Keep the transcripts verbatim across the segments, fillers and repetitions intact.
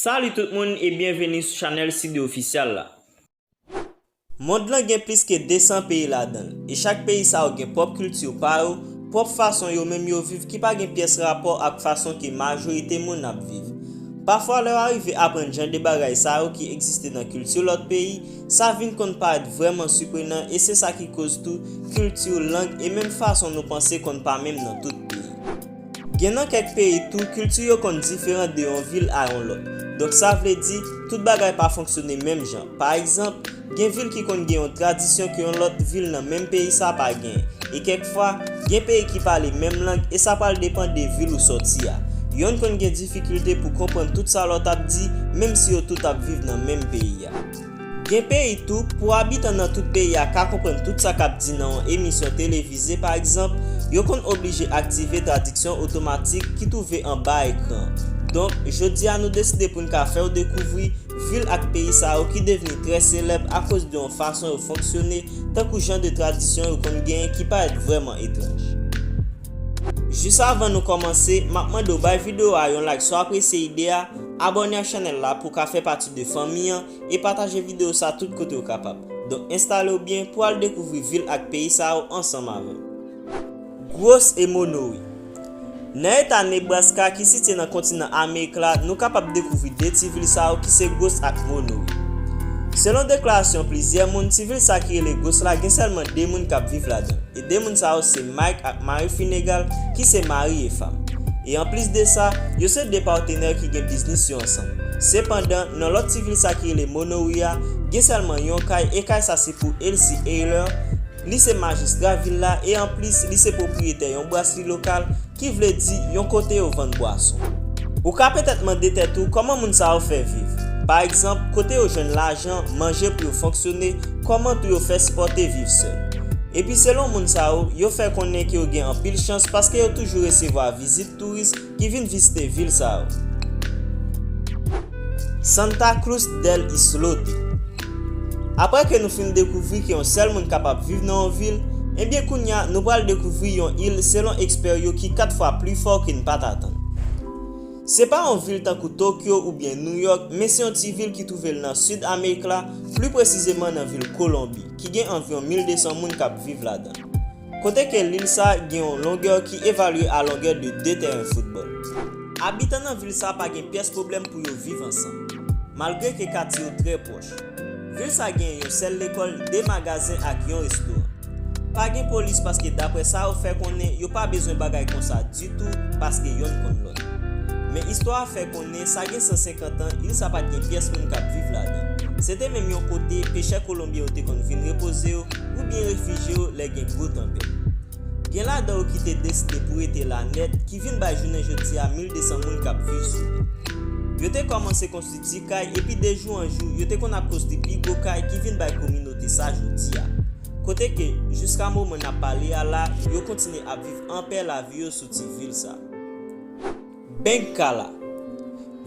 Salut tout moun e byenveni sou chanèl Sidé Ofisyal la. Mond lan gen plis ke de san peyi ladan l, e chak peyi sa yo gen pwòp kilti pa yo, pwòp fason yo menm yo viv ki pa gen pyès rapò ak fason ke majorite moun ap viv. Pafwa, lè w arive aprann jan de bagay sa yo ki egziste nan kilti lòt peyi, sa vin konn parèt vrèman siprenan, e se sa ki koz tou kilti, lang e menm fason nou panse konn pa menm nan tout peyi. Gen nan kèk peyi tou, kilti yo konn diferan de yon vil a yon lòt. Donk sa vle di, tout bagay pa fonksyone menm jan. Pa egzanp, gen vil ki konn gen yon tradisyon ke yon lòt vil nan menm peyi sa pa genyen. E kèk fwa, gen peyi ki pale menm lang e sa pral depann de vil ou sòti a. Yonn konn gen difikilte pou konprann tout sa lòt ap di, menm si yo tout ap viv nan menm peyi a. Gen peyi tou, pou abitan nan tout peyi a ka konprann tout sa k ap di nan yon emisyon televize pa egzanp, yo konn oblije aktive tradiksyon otomatik ki twouve anba ekran an. Donk, jodi a nou deside pou n ka fè w dekouvri vil ak peyi sa yo ki devni trè selèb akoz de yon fason yo fonksyone, tankou jan de tradisyon yo konn genyen ki parèt vrèman etranj. Jis avan nou kòmanse, m ap mande w bay videyo a yon like si w apresye ide a, abòne ak chanèl la pou w ka fè pati de fanmi an e pataje videyo sa tout kote w kapab. Donk enstale w byen pou w al dekouvri vil ak peyi sa yo ansanm avè m. Gwòs e Monowil. Nan eta Nebraska ki sitiye nan kontinan Amerik la, nou kapab dekouvri de ti vil sa yo ki se Gwòs ak Monowil. Selon deklarasyon plizyè moun, ti vil sa ki rele Gwòs la gen sèlman de moun k ap viv ladan l. E de moun sa yo se Mike ak Mary Finnegan, ki se mari e fanm. E anplis de sa, yo se de patenè ki gen biznis yo ansanm. Sepandan, nan lòt ti vil sa ki rele Monowil a, gen sèlman yon kay, e kay sa se pou Elsie Ayler. Li se majistra vil la, e anplis, li se pwopriyetè yon brasri lokal, ki vle di yon kote yo vann bwason. Ou ka petèt mande tèt ou kòman moun sa yo fè viv. Pa egzanp, kote yo jwenn lajan, manje pou yo fonksyone, kòman tou yo fè sipòte viv sèl. Epi selon moun sa yo, yo fè konnen ke yo gen anpil chans paske yo toujou resevwa vizit touris ki vin vizite vil sa yo. Santa Cruz del Islote. Apre ke nou fin dekouvri ke yon sèl moun kapab viv nan yon vil, ebyen kounye a nou pral dekouvri yon il selon ekspè yo ki kat fwa pli fò ke n pa t atann. Se pa yon vil tankou Tokyo oubyen New York, men se yon ti vil ki twouve l nan sid Amerik la, pli presizeman nan vil Kolonbi, ki gen anviwon mil de san moun k ap viv ladan l. Kote ke lil sa gen yon longè ki evalye a longè de de tèren foutbòl. Abitan nan vil sa pa gen pyès pwoblèm pou yo viv ansanm, malgre ke katye yo trè pwòch. Vil sa gen yon sèl lekòl, de magazen ak yon restoran. Pa gen polis paske daprè sa yo fè konnen yo pa bezwen bagay konsa ditou paske yonn konn lòt. Men istwa a fè konnen sa gen san senkant an, il sa pa t gen pyès moun k ap viv ladan. Se te menm yon kote pechè kolonbyen yo te konn vin repoze yo oubyen refijye yo lè gen gwo tanpèt. Gen ladan yo ki te deside pou rete la nèt, ki vin bay jounen jodi a mil de san moun k ap viv sou li. Yo te kòmanse konstwi ti kay, epi de jou an jou, yo te konn ap konstwi pi gwo kay ki vin bay kominote sa jodi a. Kote ke, jiska moman n ap pale a la, yo kontinye ap viv anpè lavi yo sou ti vil sa. Bengkala.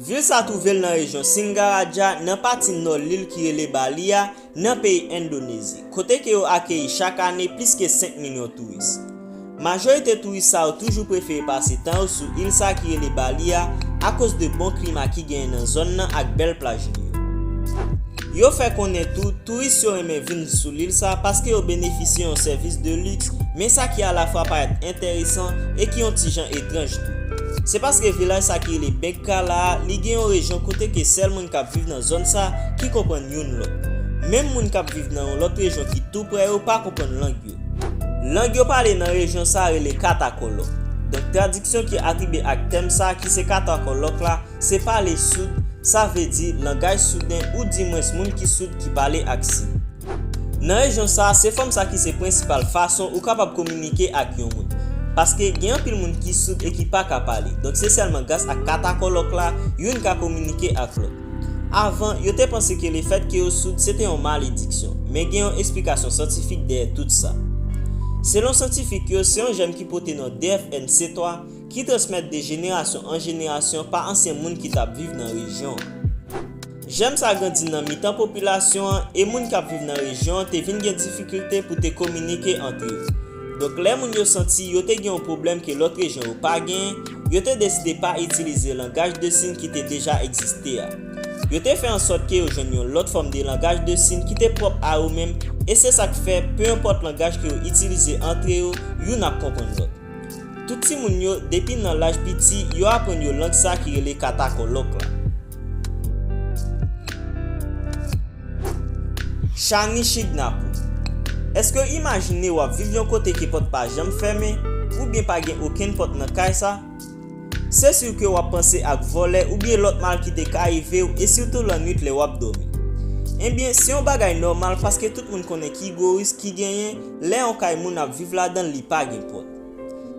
Vil sa twouve l nan rejyon Singaraja, nan pati nò lil ki rele Bali a, nan peyi Endonezi, kote ke yo akeyi chak ane plis ke senk milyon touris. Majorite touris sa yo toujou prefere pase tan yo sou il sa ki rele Bali a, akoz de bon klima ki genyen nan zòn nan ak bèl plaj li yo. Yo fè konnen tou, touris yo renmen vin sou lil sa paske yo benefisye yon sèvis de liks, men sa ki alafwa parèt enteresan e ki yon ti jan etranj tou. Se paske vilaj sa ki rele Bengkala a, li gen yon rejyon kote ke sèl moun k ap viv nan zòn sa ki konprann youn lòt. Menm moun k ap viv nan yon lòt rejyon ki tou prè yo pa konprann lang yo. Lang yo pale nan rejyon sa rele Katakòlòk. Donk, tradiksyon ki atribye ak tèm sa ki se Katakòlòk la, se pale soud, sa vle di langaj souden oudimwens moun ki soud ki pale ak siy. Nan rejyon sa, se fòm sa ki se prensipal fason ou kapab kominike ak yon moun. Paske gen anpil moun ki soud e ki pa ka pale. Donk, se sèlman gras ak Katakòlòk la, youn ka kominike ak lòt. Avan, yo te panse ke lefèt ke yo soud se te yon malediksyon, men gen yon esplikasyon syantifik dèyè tout sa. Selon syantifik yo, se yon jèm ki pote non D F N C twa ki transmèt de jenerasyon an jenerasyon pa ansyen moun ki t ap viv nan rejyon an. Jèm sa grandi nan mitan popilasyon an, e moun k ap viv nan rejyon an te vin gen difikilte pou te kominike antre yo. Donk, lè moun yo santi yo te gen yon pwoblèm ke lòt rejyon yo pa genyen, yo te deside pa itilize langaj de siy ki te deja egziste a. Yo te fè ansòt ke yo jwenn yon lòt fòm de langaj de siy ki te pwòp a yo menm, e se sa k fè, pe enpòt langaj ke yo itilize antre yo, youn ap konprann lòt. Tout timoun yo, depi nan laj piti, yo aprann yo lang sa ki rele katakòlòk la. Shani Chignapu. Èske w imajine w ap viv yon kote ke pòt pa janm fèmen, oubyen pa gen okenn pòt nan kay sa? Se si ke w ap panse ak vòlè oubyen lòt mal ki te ka rive w, e sitou lannwit lè w ap dòmi. Ebyen, se yon bagay nòmal paske tout moun konnen ki gwo risk ki genyen lè yon kay moun ap viv ladan l li pa gen pòt.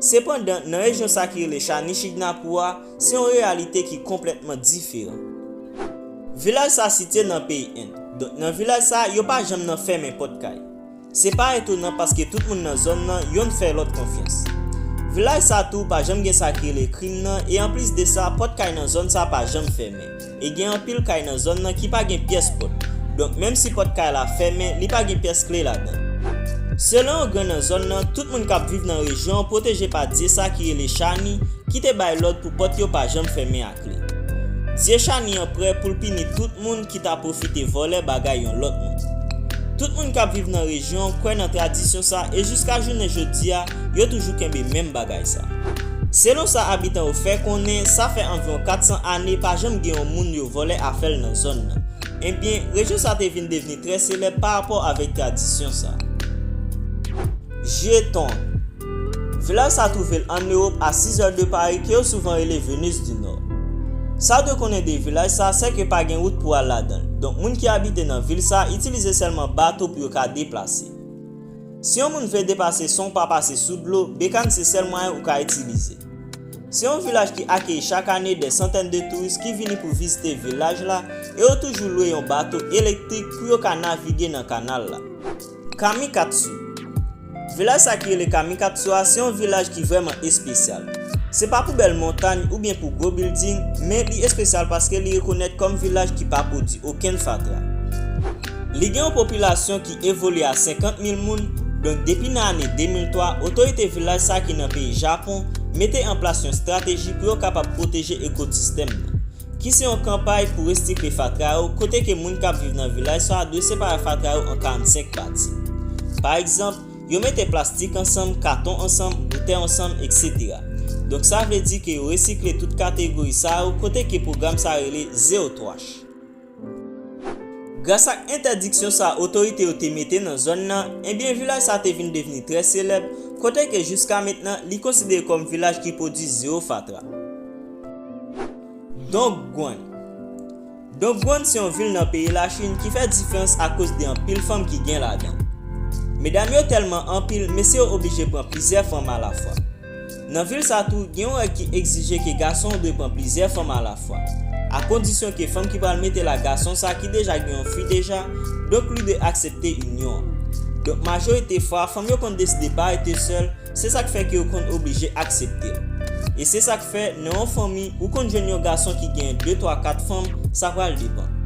Sepandan, nan rejyon sa ki rele Shani Chignapu a, se yon reyalite ki konplètman diferan. Vilaj sa sitye nan peyi End. Donk, nan vilaj sa, yo pa janm nan fèmen pòt kay. Se pa etonan paske tout moun nan zòn nan, yonn fè lòt konfyans. Vilaj sa tou pa janm gen sa ki rele krim nan, e anplis de sa, pòt kay nan zòn sa pa janm fèmen. E gen anpil kay nan zòn nan ki pa gen pyès pòt. Donk, menm si pòt kay la fèmen, li pa gen pyès kle ladan. Selon yon grann nan zòn nan, tout moun k ap viv nan rejyon an pwoteje pa dye sa ki rele Shani, ki te bay lòd pou pòt yo pa janm fèmen a kle. Dye Shani an prè pou l pini tout moun ki ta pwofite vòlè bagay yon lòt moun. Tout moun k ap viv nan rejyon an kwè nan tradisyon sa, e jiska jounen jodi a, yo toujou kenbe menm bagay sa. Selon sa abitan yo fè konnen, sa fè anviwon kat san ane pa janm gen yon moun yo vòlè afè l nan zòn nan. Ebyen, rejyon sa te vin devni trè selèb pa rapò avèk tradisyon sa. Jieton. Vilaj sa twouve l ann Ewòp a sizè de Pari ke yo souvan rele Venise du Nord. Sa w dwe konnen de vilaj sa, se ke pa gen wout pou al ladan l. Donk, moun ki abite nan vil sa itilize sèlman bato pou yo ka deplase. Si yon moun vle deplase san w pa pase sou dlo, bekàn se sèl mwayen ou ka itilize. Se yon vilaj ki akeyi chak ane dè santèn de touris ki vini pou vizite vilaj la, e yo toujou lwe yon bato elektrik pou yo ka navige nan kanal la. Kamikatsu. Vilaj sa ki rele Kamikatsu a, se yon vilaj ki vrèman espesyal. Se pa pou bèl montany oubyen pou gwo bilding, men li espesyal paske li rekonèt kòm vilaj ki pa pwodui okenn fatra. Li gen yon popilasyon ki evolye a senkant mil moun, donk depi nan ane de mil twa, otorite vilaj sa ki nan peyi Japon mete an plas yon estrateji pou yo kapab pwoteje ekosistèm nan, ki se yon kanpay pou resikle fatra yo, kote ke moun k ap viv nan vilaj sa dwe separe fatra yo an karannsenk pati. Pa egzanp, yo mete plastik ansanm, katon ansanm, boutèy ansanm, etsetera. Donk sa vle di ke yo resikle tout kategori sa yo, kote ke pwogram sa rele Zero Trash. Gras ak entèdiksyon sa otorite yo te mete nan zòn nan, ebyen vilaj sa te vin devni trè selèb, kote ke jiska mentnan li konsidere kòm vilaj ki pwodui zewo fatra. Dongguan. Dongguan se yon vil nan peyi Lachin ki fè diferans akoz de anpil fanm ki gen ladan l. Medam yo tèlman anpil, mesye yo oblije pran plizyè fanm alafwa. Nan vil sa tou, gen yon règ ki egzije ke gason an dwe pran plizyè fanm alafwa, a kondisyon ke fanm ki pral mete la gason sa ki deja gen yon fi deja, donk li dwe aksepte inyon an. Donk majorite fwa, fanm yo konn deside pa rete sèl, se sa k fè ke yo konn oblije aksepte l. E se sa k fè, nan yon fanmi, ou konn jwenn yon gason ki gen de, twa, kat fanm, sa pral depann.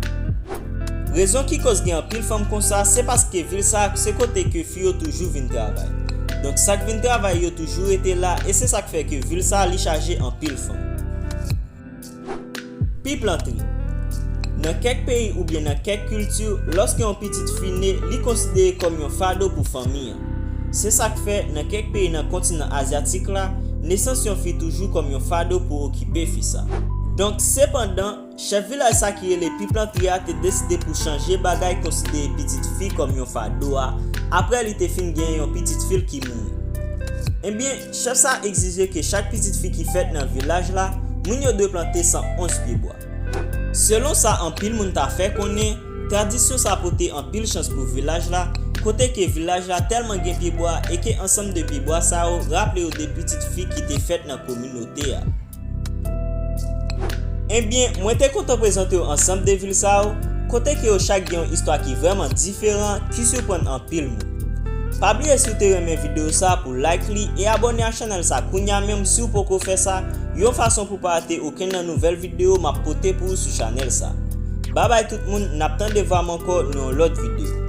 Rezon ki koz gen anpil fanm konsa, se paske vil sa se kote ke fi yo toujou vin travay. Donk sa k vin travay yo toujou rete la, e se sa k fè ke vil sa li chaje anpil fanm. Piplantre. Nan kèk peyi oubyen nan kèk kilti, lòske yon pitit fi ne, li konsidere kòm yon fado pou fanmi an. Se sa k fè, nan kèk peyi nan kontinan azyatik la, nesans yon fi toujou kòm yon fado pou okipe fi sa. Donk, sepandan, chèf vilaj sa ki rele Piplantre a te deside pou chanje bagay konsidere pitit fi kòm yon fado a, apre li te fin gen yon pitit fi l ki mouri. Ebyen, chèf sa egzije ke chak pitit fi ki fèt nan vilaj la, moun yo dwe plante san onz pye bwa. Selon sa anpil moun ta fè konnen, tradisyon sa pote anpil chans pou vilaj la, kote ke vilaj la tèlman gen pye bwa e ke ansanm de pye bwa sa yo raple yo de pitit fi ki te fèt nan kominote a. Ebyen, mwen te kontan prezante w ansanm de vil sa yo, kote ke yo chak gen yon istwa ki vrèman diferan, ki siprann anpil moun. Pa bliye si w te renmen videyo sa pou like li e abòne a chanèl sa kounya menm si w poko fè sa, yon fason pou pa rate okenn nan nouvèl videyo m ap pote pou ou sou chanèl sa. Babay tout moun, n ap tande vwa m ankò nan yon lòt videyo.